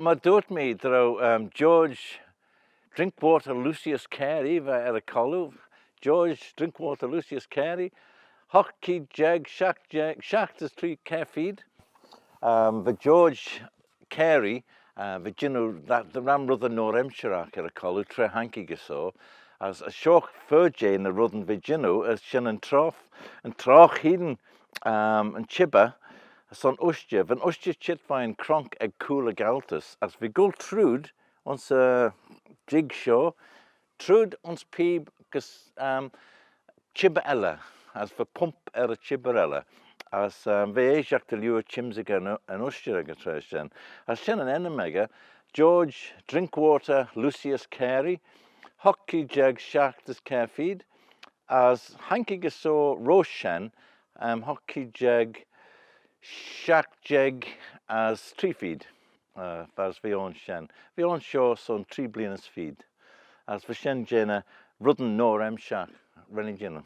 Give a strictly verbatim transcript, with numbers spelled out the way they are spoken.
Myr dooyrt mee dy row, um, George Drinkwater Lucius Carey va er y colloo. George Drinkwater Lucius Carey, hoght keead jeig, shiaght jeig, shiaght as tree, kiare feed. Um, va George Carey, uh, va jannoo ram ruddyn noa-emshiragh er y colloo tra haink eh gys shoh, as, as shoh fer jeh ny ruddyn va jannoo, as shen yn trough, yn trough hene, um, yn çhibbyr, son ushtey. Va'n ushtey çheet veih'n cronk ec cooyl y ghaltys, as v'eh goll trooid ayns y jig shoh, trooid ayns piob gys, um, çhibbyr elley, as va pump er y çhibbyr elley. As, um, v'eh aashagh dy liooar çhymsit yn, yn ushtey ec y traa shen. As shen yn ennym echey, George Drinkwater Lucius Carey, hoght keead jeig, shiaght as kiare feed, as haink eh gys shoh roish shen, um, hoght keead jeig, shiaght jeig as tree feed. Uh, as v'eh ayns shen. V'eh ayns shoh son tree bleeaney as feed. As va shen jeh ny ruddyn noa-emshiragh ren eh jannoo.